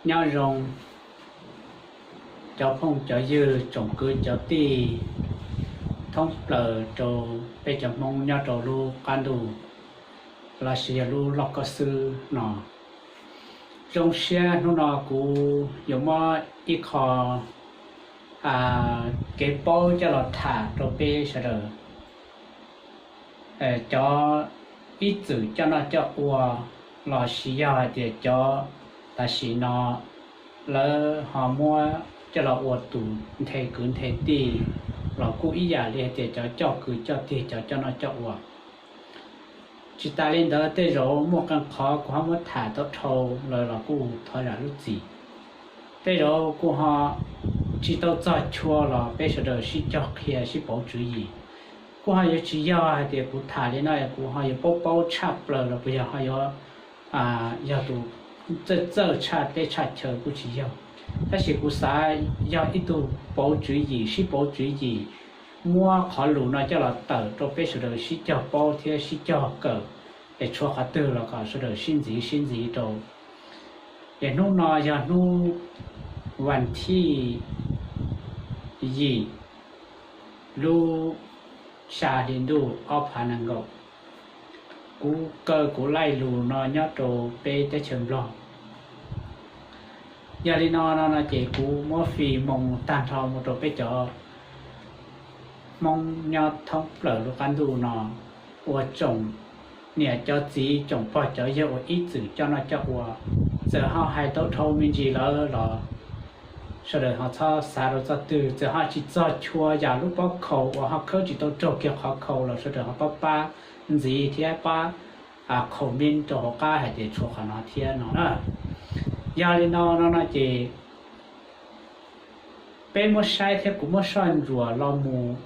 Nyob zoo cov phooj cov ywg, tsoom kwv cov tij, thoob plaws rau peb cov Hmoob nyob rau lub qab ntuj lossis yog lub loj koj xwb no. Zoo siab hnub no kuv yuav muab ib qho kev paub coj los tham rau peb sawv daws cov ib txwm coj noj coj ua, lossis yog hais tias cov tam sim no lawv ho muab coj los ua tus nthe kwv nthe tij, los kuj ib yam li hais tias cov coj kwv coj tij, cov coj noj coj ua. Tsis tas li ntawd, tej zaum muaj qee qhov kuv ho muab tham tau dhau lawm los kuj thov zam lub txim. Tej zaum kuv ho tsis tau txog chua los peb sawv daws sib cog qhia sib pauv tswv yim. Kuj ho yuav tsis yog hais tias kuv tham li no kuv ho yuav paub paub tshaj plaws los puas yog ho yuav yog tus txawj txawj tshaj teb tshaj chaw kuj tsis yog. Tab sis kuv xav yog ib tug pauv tswv yim, sib pauv tswv yim, muab qhov lus no coj los tawm rau peb sawv daws sib cog paub thiab sib cog kawm, es tshuav qhov twg los kom sawv daws sib ntxiv sib ntxiv rau. Es hnub no yog hnub vas thij yim lub xya hli ntuj ob phav nees nkaum. Kuv kaw kuv laij lus no nyob rau peb teb chaws Nplog. Yog li no no no ces kuv muab fim moo tag nrho mus rau peb cov Hmoob nyob thoob plaws lub qab ntuj no, ua tsoom niam cov txiv, tsoom pog cov yawg uas ib txwm coj noj coj ua, txawm ho hais tau dhau me ntsis lawm los sawv daws ho txhob xav rau txoj twg. Txawm ho tsis txog chua yam lub pob khaus uas ho khawb tsis tau raug kiag qhov khaus los sawv daws ho pab pab ntxiv thiab pab comment rau hauv qab hais tias tshuav qhov no thiab no na. Yog li no no no ces peb muab saib thiab kuv muab soj ntsuam los mus,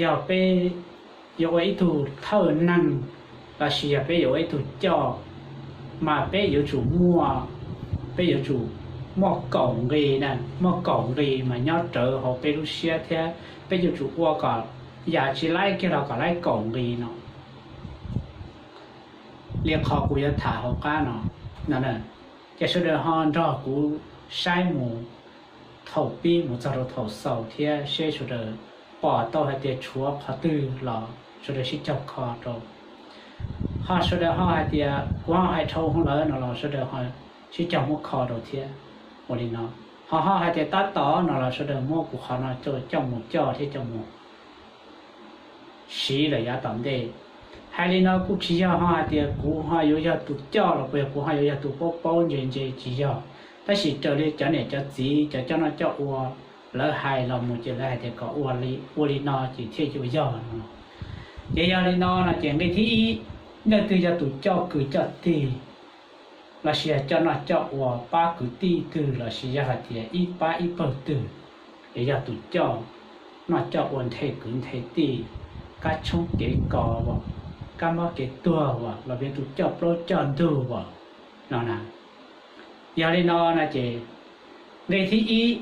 yog peb yuav ua ib tug thawj neeg lossis yog peb yuav ua ib tug coj, mas peb yuav tsum muaj, peb yuav tsum muaj kaum nqi na, muaj kaum nqi mas nyob rawv hauv peb lub siab thiab peb yuav tsum ua kom yam tsis laib kiag los kom laib kaum nqi no. Li qhov kuv yuav tham hauv qab no, ces sawv daws ho nrog kuv saib mus thaum pib mus txog rau thaum xaus thiab seb sawv daws pom tau hais tias tshuav qhov twg los sawv daws sib cog kho rau. Ho sawv daws ho hais tias kuv ho hais dhau hwv lawm no los sawv daws ho sib cog muab kho rau thiab. Ua li no, ho ho hais tias tab tom no los sawv daws muab kuv qhov no coj mus coj thiab coj mus siv lawm yav tom ntej. Hais li no kuj tsis yog ho hais tias kuv ho yuav yog tus coj los puas yog kuv ho yuav yog tus paub paub ntse ntse, tsis yog. Tab sis raws li cov niam cov txiv cov coj noj coj ua lawv hais los mus ces lawv hais tias kom ua li no ces thiaj yuav yog no. Ces yog li no no ces nqi thib ib, leej twg yog tus coj kwv coj tij lossis yog coj noj coj ua pab kwv tij twg lossis yog hais tias ib pab ib pawg twg, es yog tus coj noj coj ua nthe kwv nthe tij, kab tshoob kev kos as, kab mob kev tuag as los yog tus coj plaub coj ntug as no na. Yog li no no ces nqi thib ib,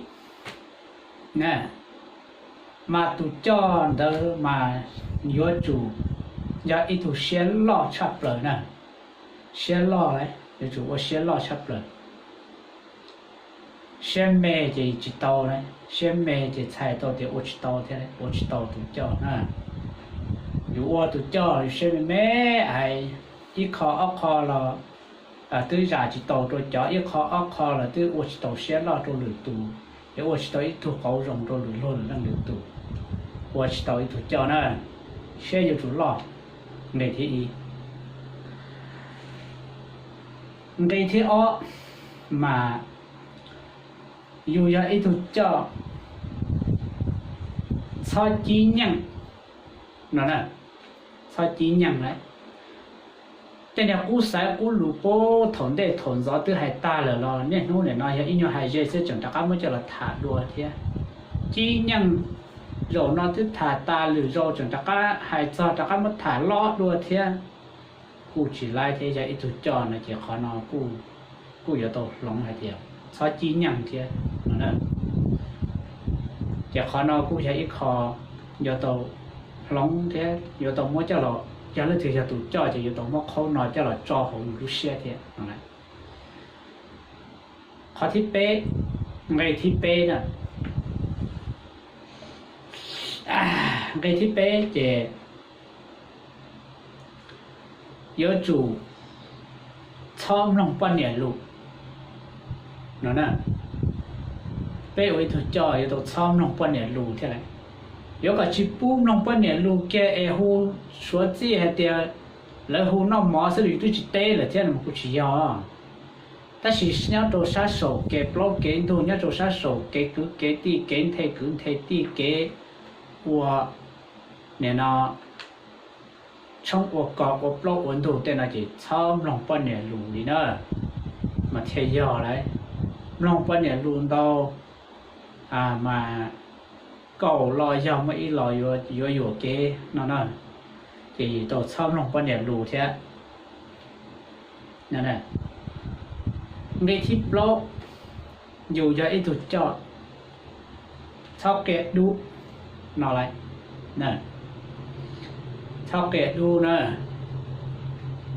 mas tus coj ntawd mas yuav tsum yog ib tug siab loj tshaj plaws na. Siab loj, yuav tsum ua siab loj tshaj plaws. Siab me ces tsis tau na, siab me ces txhais tau tias ua tsis tau thiab, ua tsis tau tus coj na. Yus ua tus coj yus siab me me, ib qho ob qho los twb zam tsis tau rau cov, ib qho ob qho los twb ua tsis tau siab loj rau lwm tus, yog ua tsis tau ib tug qauv zoo rau lwm luag lwm leej lwm tus, ua tsis tau ib tug coj na. Siab yuav tsum loj, nqi thib ib. Nqi thib ob, mas yus yog ib tug coj, txhob cib nyeej no. Txhob cib nyeej lawm. Tej niag qub xaiv qub lus puag thaum ntej thaum ntxov twb hais tag lawm los niaj hnub nim no yog ib nyuag hais ze xwb tseem rov qab muab coj los tham dua thiab. Cib nyeej, zaum no twb tham tas lwm zaus tseem rov qab hais txog rov qab muab tham loj dua thiab. Kuj tsis laib thiab, yog ib tug coj no ces qhov no kuj yuav tau hloov hais tias txhob cib nyeej thiab. Ces qhov no kuj yog ib qho yuav tau hloov thiab yuav tau muab coj los, yog leej twg yog tus coj ces yuav tau muab qhov no coj los tso hauv nws lub siab thiab. Qhov thib peb, nqe thib peb na, nqe thib peb ces yuav tsum txhob mloog poj niam lus no. Peb ua ib tug coj yuav tau txhob mloog poj niam lus thiab lawm. Yuav kom tsis pub mloog poj niam lus kiag es hu suav txij hais tias lawv hu noj mov xwb los yus twb tsis teb lawm thiab no mas kuj tsis yog. Tab sis nyob rau sab saum kev plaub kev ntug, nyob rau sab saum kev kwv kev tij, kev nthe kwv nthe tij, kev ua nim no tshoob ua kos ua plaub ua ntug tej no ces txhob mloog poj niam lus li na, mas thiaj yog lawm. Mloog poj niam lus ntau mas kaum los yog muaj ib los yuav yuam kev no na, ces tau txhob mloog poj niam lus thiab. Nqe thib plaub, yus yog ib tug coj, txhob qia dub no lawm. Txhob qia dub na,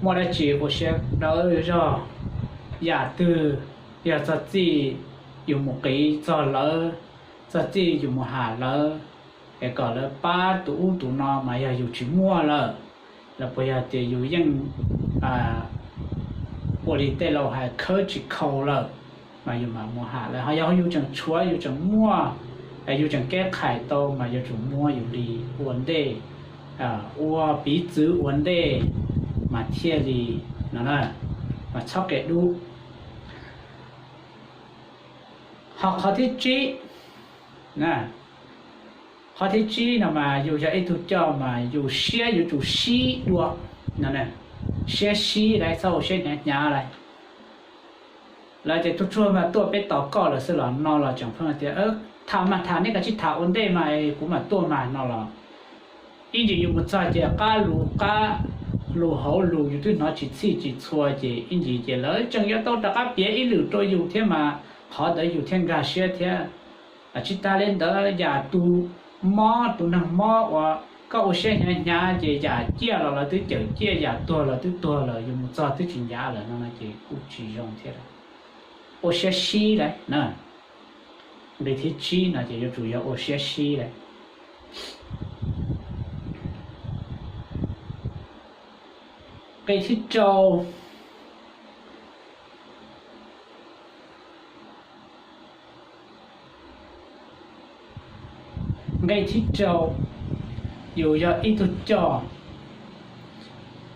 muaj dab tsi ua siab dawb zog, yam twg yog txog txij yus mus qiv txog lawv, txog txij yus mus ham lawv, es kom lawv pab tus ub tus no mas yog yus tsis muaj lawm, los puas yog tias yus yeej ua li tej laus hais khawb tsis khau lawm, mas yus mam mus ham lawv. Ho yog yus tseem tshuav yus tseem muaj, yus tseem kev qhais tau mas yuav tsum muab yus li ua ntej, ua piv txwv ua ntej mas thiaj li no, mas txhob qia dub. Ho qhov thib tsib, qhov thib tsib no mas yus yog ib tug coj mas yus siab yuav tsum sib dua, siab sib lawm, txhob ua siab hnyav hnyav lawm. Lawv tias tug tsuag mas tuaj peb tos koj lawm xwb los no los tseem pheej tias tham mas tham, nej kav tsij tham ua ntej mas kuv mam tuaj mas no los ib ntsis yus mus txog ces qab lus qab lus hauv lus yus twb hnov tsis txhij tsis txhua ces ib ntsis ces lawv tseem yuav tau rov qab piav ib lwm rau yus thiab mas qhov ntawd yus thiaj nkag siab thiab. Tsis tas li ntawd yam tus mob, tus neeg mob uas koj ua siab hnyav hnyav ces yam ciaj los lawv twb cawm ciaj, yam tuag los twb tuag lawm, yus mus txog twb tsis ncav lawm no ces kuj tsis zoo thiab. Ua siab sib lawm na, nqe thib tsib no ces yuav tsum yog ua siab sib lawm. Nqe thib rau, nqe thib rau, yus yog ib tug coj,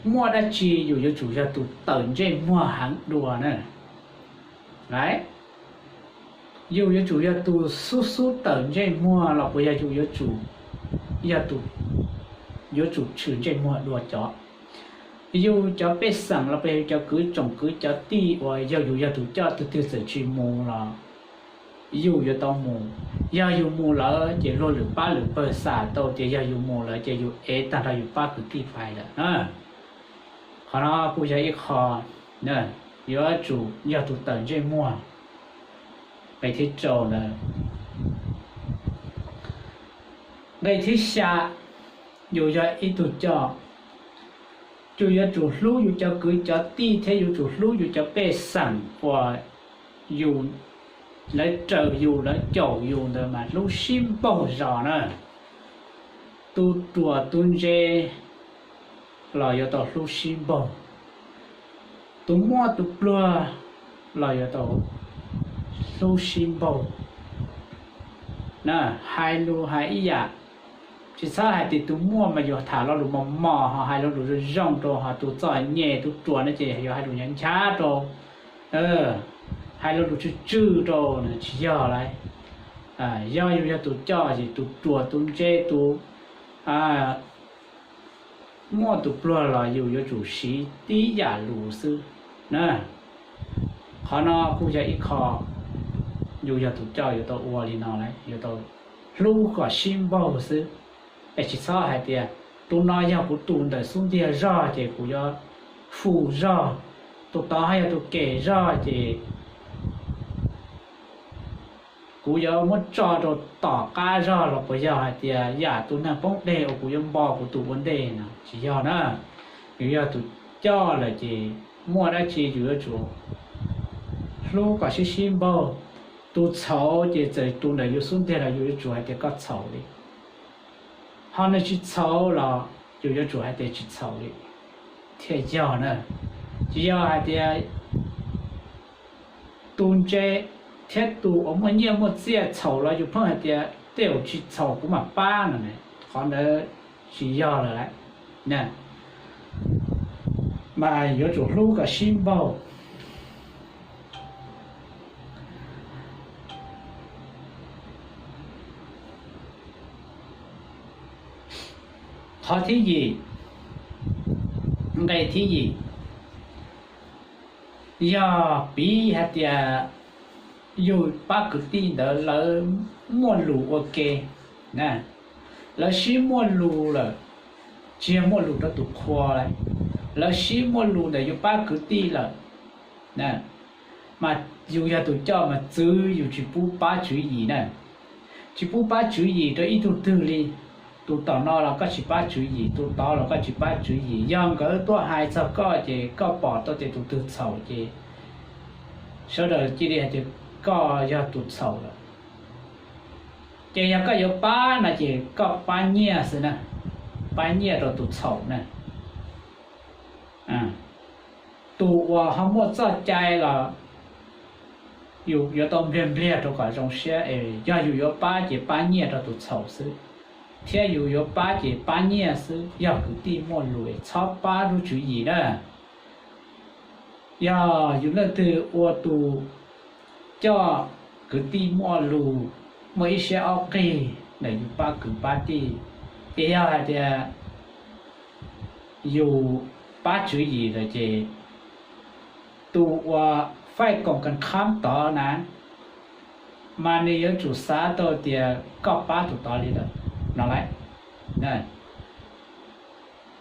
muaj dab tsi yus yuav tsum yog tus tawm ntsej muag heev dua na. Yus yuav tsum yog tus xub xub tawm ntsej muag los puas yog yus yuav tsum, yog tus yuav tsum tshwm ntsej muag dua cov, yus cov pej xeem los puas yog yus cov kwv tsoom kwv cov tij uas yog yus yog tus coj twg twg txawm tsis mus los yus yuav tau mus. Yog yus mus lawm ces luag lwm pab lwm pawg xam tau tias yog yus mus lawm ces yus ev tag nrho yus pab kwv tij pais lawm na. Qhov no kuj yog ib qho yuav tsum yog tus tawm ntsej muag. Nqe thib rau ntawd. Nqe thib xya, yus yog ib tug coj, yus yuav tsum hlub yus cov kwv cov tij thiab yuav tsum hlub yus cov pej xeem uas yus, lawv raws yus lawv caum yus ntawd mas hlub sib npaug zos na. Tus ruam tus ntse los yuav tau hlub sib npaug, tus muaj tus pluag los yuav tau hlub sib npaug. Hais lus hais ib yam, tsis txhob hais tias tus muaj mas yus tham lo lus mos mos ho hais lo lus zoo zoo rau, ho tus txom nyem tus ruam no ces yus hais lus nchav nchav rau, hais lo lus tsw tsw rau, tsis yog lawm. Yog yus yog tus coj ces tus ruam tus ntse tus muaj tus pluag los yus yuav tsum siv tib yam lus xwb na. Qhov no kuj yog ib qho yus yog tus coj yuav tau ua li no lawm, yuav tau hlub kom sib npaug xwb. Es tsis txhob hais tias tus no yog kuv tus ntawm xub ntiag zog ces kuv yuav fu zog, tus tod ho yog tus kem zog ces kuv yuav muab tso rau tom qab zog los puas yog hais tias yam tus neeg poob deg uas kuv yuav npo kuv tus ua ntej no? Tsis yog na. Yus yog tus coj lawm ces muaj dab tsi yus yuav tsum hlub kom sib sib npaug. Tus txhaum ces txawm tus ntawm yus xub ntiag los yus yuav tsum hais tias koj txhaum li, ho nws tsis txhaum los yus yuav tsum hais tias tsis txhaum li thiaj yog na. Tsis yog hais tias tus ntse thiab tus uas muaj nyiaj muaj txiaj txhaum los yus pheej hais tias tej zaum tsis txhaum kuv mam pab no, qhov ntawd tsis yog lawm lauj. Mas yuav tsum hlub kom sib npaug. Qhov thib yim, nqe thib yim, yog piv hais tias yus pab kwv tij ntawd lawv muaj lus ua ke, lawv sib muaj lus lawm, tsis yog muaj lus rau tus qhua lawm, lawv sib muaj lus ntawm yus pab kwv tij lawm, mas yus yog tus coj mas txwv yus tsis pub pab tswv yim na. Tsis pub pab tswv yim rau ib tug twg li. Tus tom no los koj tsis pab tswv yim, tus tod los koj tsis pab tswv yim. Yog nkawd tuaj hais txog koj ces koj pom tau tias tus twg txhaum ces sawv daws cia li hais tias koj yog tus txhaum lawm. Ces yog koj yuav pab no ces koj pab nyiaj xwb na, pab nyiaj rau tus txhaum na. Tus uas ho muaj txoj cai los yus yuav tau npliag npliag rau kom zoo siab es yog yus yuav pab ces pab nyiaj rau tus txhaum xwb, thiab yus yuav pab ces pab nyiaj xwb. Yog kwv tij muaj lus es txhob pab lub tswv yim na. Yog yus leej twg ua tus coj kwv tij muaj lus, muaj ib siab ob qig ntawm yus pab kwv pab tij, ces yog hais tias yus pab tswv yim lawm ces tus uas faij koom kas khab tod na, mas nws yuav tsum xav tau tias koj pab tus tod li lawm no lauj.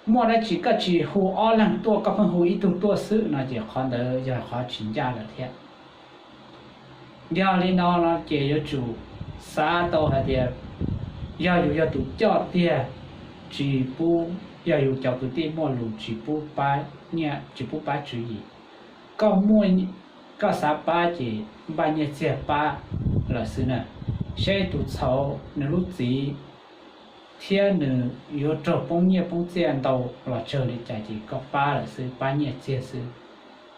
Muaj dab tsi koj tsis hu ob leeg tuaj, koj pheej hu ib tug tuaj xwb no ces qhov ntawd yog qhov tsis ncaj lawm thiab. Yog li no no ces yuav tsum xav tau hais tias yog yus yog tus coj tiag, tsis pub, yog yus cov kwv tij muaj lus tsis pub pab nyiaj, tsis pub pab tswv yim. Koj muaj, koj xav pab ces npaj nyiaj txiag pab lawm xwb na. Seb tus txhaum nws lub txim thiab nws yuav raug poob nyiaj poob txiaj ntau los tsawg li cas ces koj pab lawm xwb, pab nyiaj txiag xwb.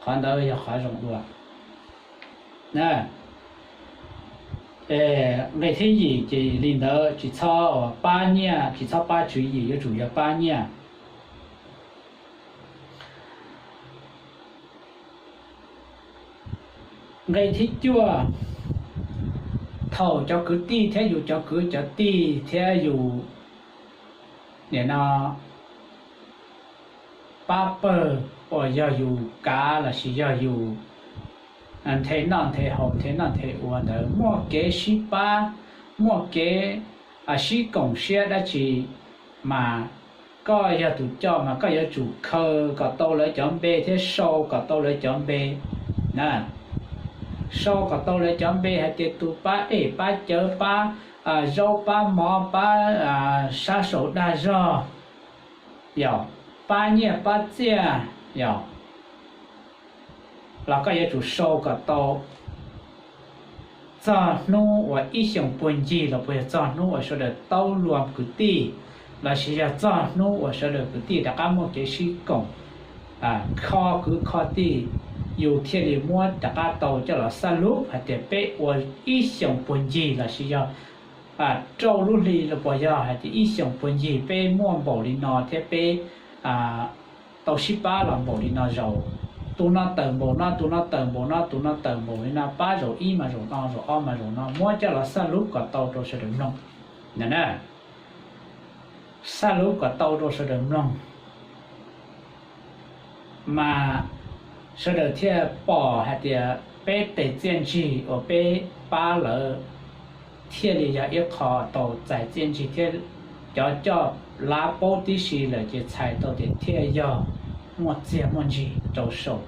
Qhov ntawd yog qhov zoo dua. Nqe thib yim ces li ntawd, tsis txhob pab nyiaj, tsis txhob pab tswv yim, yuav tsum yog pab nyiaj. Nqe thib cuaj, thaum cov kwv tij thiab yus cov kwv cov tij thiab yus nim no pab pawg uas yog yus kav lossis yog yus nthe noj nthe haus nthe noj nthe ua ntawd muaj kev sib pab, muaj kev sib koom siab dab tsi, mas koj yog tus coj mas koj yuav tsum khaws kom tau lawv cov npe thiab sau kom tau lawv cov npe na. Sau kom tau lawv cov npe hais tias tus pab dej pab cawv, pab zaub pab mov, pab sab saum dag zog, yog pab nyiaj pab txiaj, yog los koj yuav tsum sau kom tau txog hnub uas ib xyoos puag ncig los puas yog txog hnub uas sawv daws tau luag kwv tij, lossis yog txog hnub uas sawv daws kwv tij rov qab muaj kev sib koom, kho kwv kho tij, yus thiaj li muab rov qab tau coj los xab lub hais tias peb ua ib xyoos puag ncig lossis yog rau lub hli los puas yog hais tias ib xyoos puag ncig peb muaj npaum li no thiab peb tau sib pab los npaum li no zaus, tus no tawm npaum no, tus no tawm npaum no, tus no tawm npaum li no, pab zaum ib mas zaum no, zaum ob mas zaum no, muab coj los xab lub kom tau rau sawv daws mloog. Xab lub kom tau rau sawv daws mloog, mas sawv daws thiaj pom hais tias peb tes txiaj ntsig uas peb pab lawv thiaj li yog ib qho tau txais txiaj ntsig thiab cov coj lav paub tib si lawm ces txhais tau tias thiaj yog muaj txiag muaj ntsig rau saum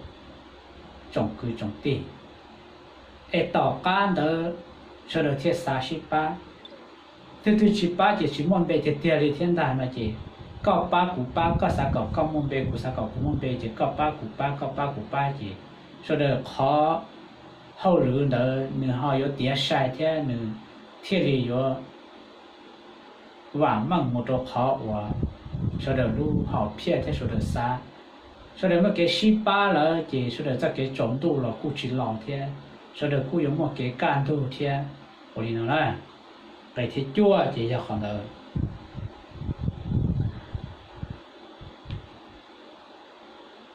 tsoom kwv tsoom tij. Es tom qab ntawd sawv daws thiaj xav sib pab. Twg twg tsis pab ces tsis muaj npe tiag tiag li thiab ntag no ces koj pab kuv pab, koj xav kom koj muaj npe, kuv xav kom kuv muaj npe ces koj pab kuv pab, koj pab kuv pab ces sawv daws qhov hauj lwm ntawd nws ho yuav tiav sai thiab nws thiaj li yuav vam meej mus rau qhov uas sawv daws lub hom phiaj thiab sawv daws xav. Sawv daws muaj kev sib pab lawm ces sawv daws txoj kev tsaus ntuj los kuj tsis los thiab, sawv daws kuj yuav muaj kev kaj ntug thiab. Ua li no na, nqe thib cuaj ces yog qhov ntawd.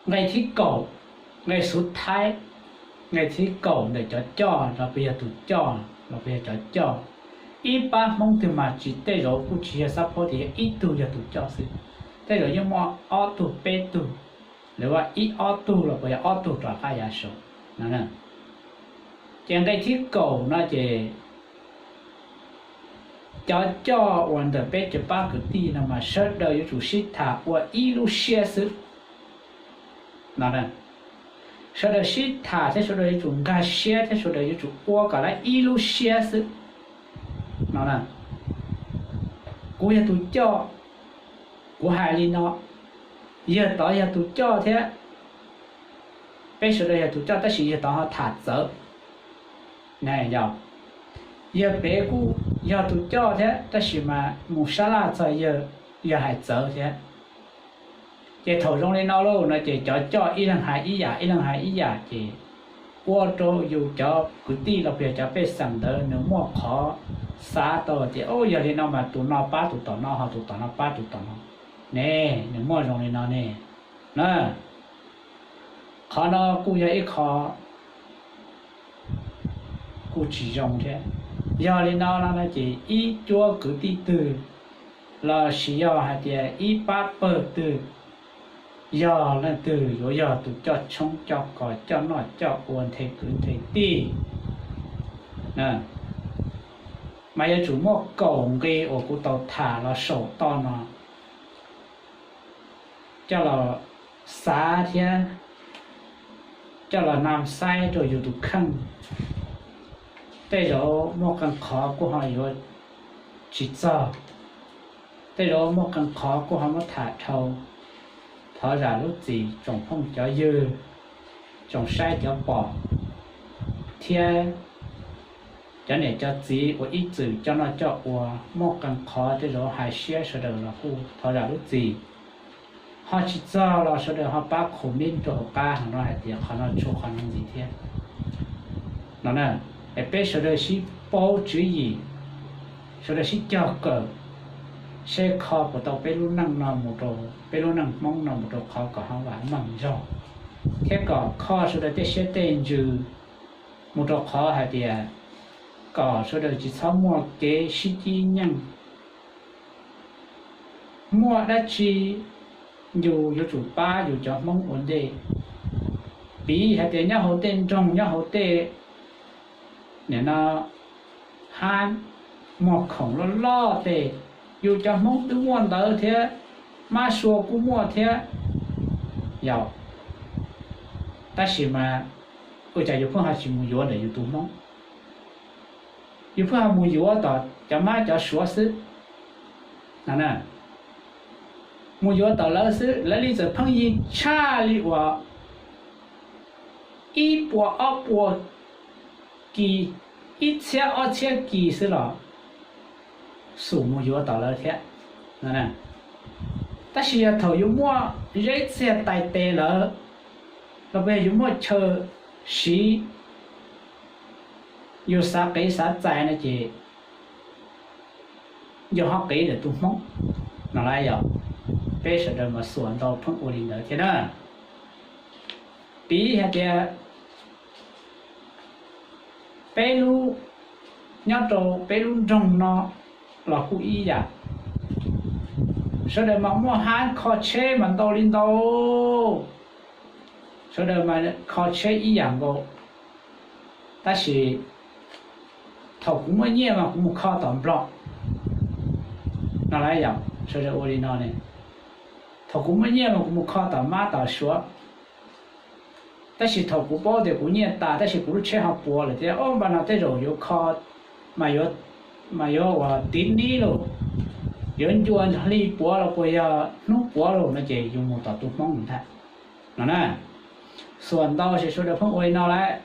Nqe thib kaum, nqe xuv thaib, nqe thib kaum ntawm cov coj los puas yog tus coj los puas yog cov coj. Ib pab Hmoob twg mas tsis, tej zaum kuj tsis yog xav paub tias yog ib tug yog tus coj xwb, tej zaum yeej muaj ob tug peb tug, lawv ua ib ob tug los puas yog ob tug rov qab yav saud no. Ces nqe thib kaum no ces cov coj uas ntawm peb cov pab kwv tij no mas sawv daws yuav tsum sib tham ua ib lub siab xwb no. Sawv daws sib tham thiab sawv daws yuav tsum nkag siab thiab sawv daws yuav tsum ua kom lawv ib lub siab xwb no. Kuv yog tus coj, kuv hais li no, yawg tod yog tus coj thiab, peb sawv daws yog tus coj tab sis yawg tod ho tham txawv. Yog, yawg pem kuj yog tus coj thiab tab sis mas mus sab laj txog yawg, yawg hais txawv thiab. Ces thaum zoo li no lauj no ces cov coj ib leeg hais ib yam ib leeg hais ib yam ces ua rau yus cov kwv tij los puas yog cov pej xeem ntawd nws muaj qhov xav tau tias, o, yog li no mas tus no pab tus tom no ho tus tom no pab tus tom no ne, nws muaj zoo li no ne. Qhov no kuj yog ib qho kuj tsis zoo thiab. Yog li no no ces ib cuab kwv tij twg los sis yog hais tias ib pab pawg twg, yog leej twg yuav yog tus coj tshoob coj kos coj noj coj ua nthe kwv nthe tij, mas yuav tsum muaj kaum nqi uas kuv tau tham los saum toj no coj los xav thiab coj los nam saib rau yus tus kheej. Tej zaum muaj qee qhov kuj ho yuav tsis txog, tej zaum muaj qee qhov kuj ho muab tham dhau. Thov zam lub txim tsoom phooj cov ywg, tsoom saib cov pom, thiab cov niam cov txiv uas ib txwm coj noj coj ua, muaj qee qhov tej zaum hais siab sawv daws los kuj thov zam lub txim. Ho tsis txog los sawv daws ho pab comment rau hauv qab hauv no hais tias qhov no tshuav qhov no ntxiv thiab no na. Es peb sawv daws sib paub tswv yim, sawv daws sib cog kawm, seb kho puas tau peb lub neej no mus rau, peb lub neej Hmoob no mus rau qhov kom hav vam meej zog, thiab kom kho sawv daws tej siab tej ntsws mus rau qhov hais tias kom sawv daws tsis txhob muaj kev sib cib nyeej. Muaj dab tsi yus yuav tsum pab yus cov Hmoob ua ntej. Piv hais tias nyob hauv tej nroog, nyob hauv tej, nim no, hab muag khoom loj loj tej, yus cov Hmoob twb muaj ntawd thiab, mab sua kuj muaj thiab, yog, tab sis mas ua cas yus pheej ho tsis mus yuav ntawm yus tus Hmoob? Yus pheej ho mus yuav tom cov mab cov suav xwb. Mus yuav tom lawv xwb, lawv li txawm pheej yig tshaj li uas ib puas ob puas kis, ib txhiab ob txhiab kis xwb los xum mus yuav tom lawv thiab. Tab sis yog thaum yus muaj zeb txiag tais tes lawm, los puas yog yus muaj chaw siv, yus xav qiv xav txais no ces yus ho qiv ntawm tus Hmoob no lawm. Yog peb sawv daws mas xuas ntau pheej ua li ntawd thiab na. Piv hais tias peb lub, nyob rau peb lub nroog no los kuj ib yam, sawv daws mas muaj hab kho tsheb mas ntau li ntau, sawv daws mas kho tsheb ib yam nkaus, tab sis thaum kuv muaj nyiaj mas kuv mus kho tom Nplog no lawm. Yog sawv daws ua li no ne, thaum kuv muaj nyiaj mas kuv mus kho tom mab tom suav, tab sis thaum kuv paub tias kuv nyiaj tas tab sis kuv lub tsheb ho puav lawm thiab, o, npaj no tej zaum yuav kho mas yuav, mas yuav ua tiv nib los, yuav ncua hli puav los puas yog hnub puav los no ces yus mus tom tus Hmoob ntag no na. Xuas ntau ces sawv daws pheej ua li no lawm.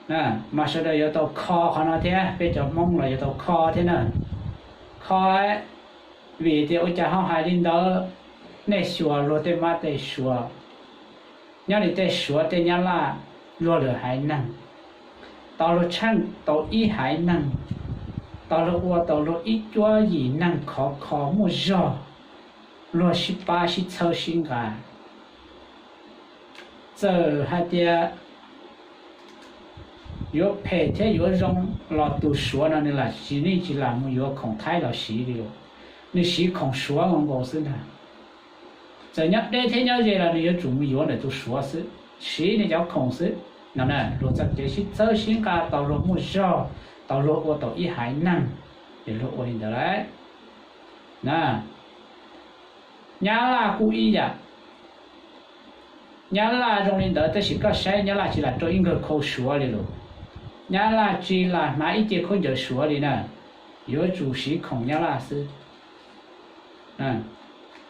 Mas sawv daws yuav tau kho qhov no thiab, peb cov Hmoob los yuav tau kho thiab na. Kho, vim tias ua cas ho hais li ntawd, nej xyuas luag tej mab tej suav, nyob li tej suav tej nyab laj, luag lwm haiv neeg, tau luag tsheej tau ib haiv neeg, tau luag ua tau luag ib cuab yim neeg khov kho muaj zog, luag sib pab sib txhawb sib nqa. Txawm hais tias yuav phem thiab yuav zoo los tus suav no nws lam tsis, nws tsis lam mus yuav khoom thaib los siv li, nws siv khoom suav nkaus nkaus xwb ntag. Txawm nyob deb thiab nyob ze los nws yuav tsum mus yuav ntawm tus suav xwb, siv nws cov khoom xwb no na. Luag txoj kev sib txhawb sib nqa tau luag muaj zog, tau luag ua tau ib haiv neeg, ces luag ua li ntawd lawm na. Nyab laj kuj ib yam. Nyab laj zoo li ntawd tab sis koj saib nyab laj tsis lam rau ib nkawg khau suav li lawm. Nyab laj tsis lam hnav ib ce khaub ncaws suav li na, yuav tsum siv khoom nyab laj xwb.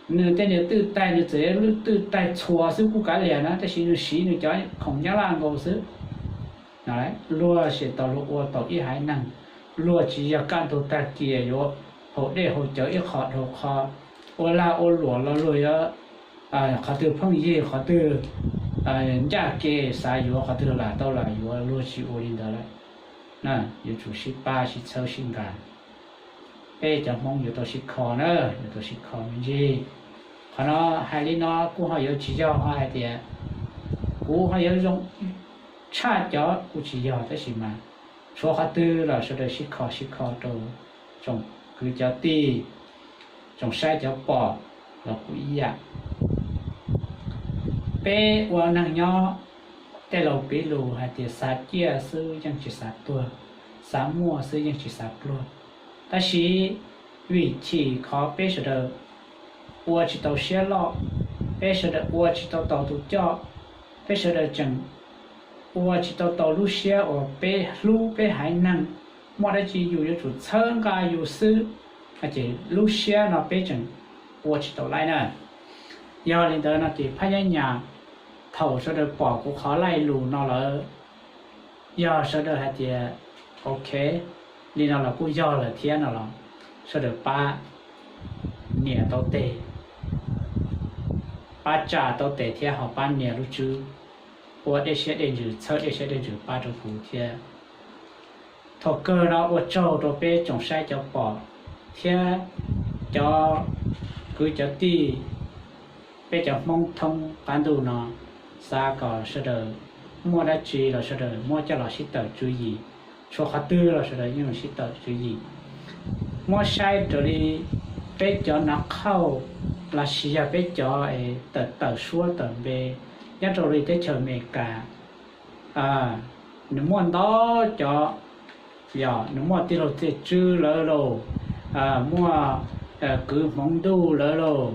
Nws tej niag twj taig nws txawm lub twj taig txhua xwb kuj kav liam na, tab sis nws siv nws cov khoom nyab laj nkaus xwb. Luag sim tau luag ua tau ib haiv neeg, luag tsis yog kaj ntug tag kiag yuav haus dej haus cawv ib qho dhau qho, ua lag ua luam los luag yuav, qhov twg phooj ywg qhov twg ncaj kev xav yuav qhov twg lam tau lam yuav, luag tsis ua li ntawd lawm. Yuav tsum sib pab sib txhawb sib nqa. Peb cov Hmoob yuav tau sib kho na, yuav tau sib kho me ntsis. Qhov no hais li no kuj ho yuav tsis yog ho hais tias kuv ho yuav zoo tshaj cov, kuj tsis yog, tab sis mas tshuav qhov twg los sawv daws sib kho sib kho rau tsoom kwv cov tij, tsoom saib cov pom los kuj ib yam. Peb ua neeg nyob, tej laus piv lus hais tias xav ciaj xwb yeej tsis xav tuag, xav muaj xwb yeej tsis xav pluag. Tab sis vim chim qhov peb sawv daws ua tsis tau siab loj, peb sawv daws ua tsis tau tau tus coj, peb sawv daws tseem ua tsis tau tau lub siab uas peb hlub peb haiv neeg, muaj dab tsi yus yuav tsum txhawb nqa yus xwb, ces lub siab no peb tseem ua tsis tau laij na. Yog li ntawd no ces phab nyab nyas, thaum sawv daws pom kuv qhov laij lus no lawm, yog sawv daws hais tias ok, li no los kuj yog lawm thiab no los sawv daws pab nias tau tes, pab tsa tau tes thiab ho pab nias lub tswb, ua dej siab dej ntsws, txhawb dej siab dej ntsws pab rau kuv thiab. Thaum kawg no ua tsaug rau peb tsoom saib cov pom thiab cov kwv cov tij, peb cov Hmoob thoob qab ntuj no, xav kom sawv daws muaj dab tsi los sawv daws muab coj los sib tawm tswv yim, tshuav qhov twg los sawv daws yeej sib tawm tswv yim. Muab saib raws li peb cov nav qhauj los sis yog peb cov tawm tawm suab tawm npe nyob rau li teb chaws Amelikas, nws muaj ntau cov, yog nws muaj tij laug Txiaj Tswb lawv lauj, muaj kwv Hmoov Ntuj lawv lauj,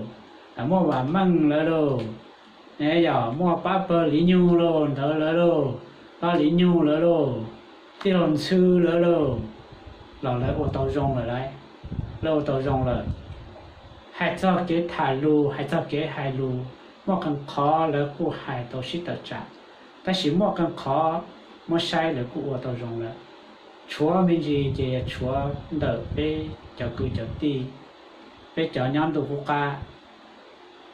muaj Vam Meej lawv lauj, yog muaj pab pawg Liv Nyug lauj, ntawd lawv lauj, pab Liv Nyug lawv lauj, tij laug Ntxhw lawv lauj, los lawv ua tau zoo lawm lauj, lawv ua tau zoo lawm. Hais txog kev tham lus, hais txog kev hais lus, muaj qee qhov lawv kuj hais tau sib tawm tsam, tab sis muaj qee qhov muab saib lawv kuj ua tau zoo lawm. Tshuav me ntsis ces yog tshuav ntawm peb cov kwv cov tij, peb cov nyob ntuj qub qab,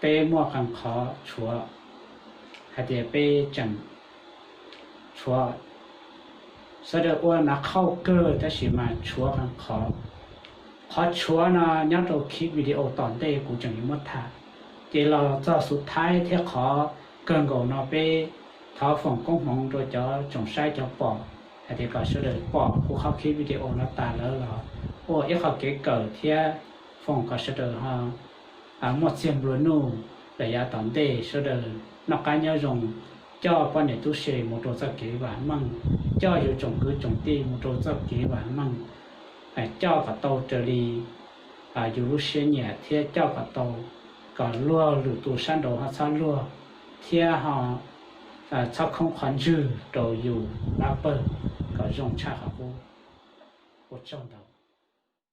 peb muaj qee qhov tshuav hais tias peb tseem tshuav, sawv daws ua nav qhauj kawg tab sis mas tshuav qee qhov. Qhov tshuav no nyob rau clip video tom ntej kuv tseem yuav muab tham, ces los txog xub thawj thiab qhov kawg nkaus no peb thov foom koob hmoov rau cov tsoom saib cov pom hais tias kom sawv daws pom kuv qhov clip video no tas lawm los ua ib qho kev kawm thiab foom kom sawv daws ho muaj txiag nplua nuj lawm yav tom ntej, sawv daws noj qab nyob zoo, coj poj niam tub se mus rau txoj kev vam meej, coj yus tsoom kwv tsoom tij mus rau txoj kev vam meej, coj kom tau raws li yus lub siab nyiam thiab coj kom tau, kom luag lwm tus sab nraud ho txhob luag thiab ho txhob khoob qhov ntswg rau yus lab pawg kom zoo tshaj qhov qub. Ua tsaug ntau.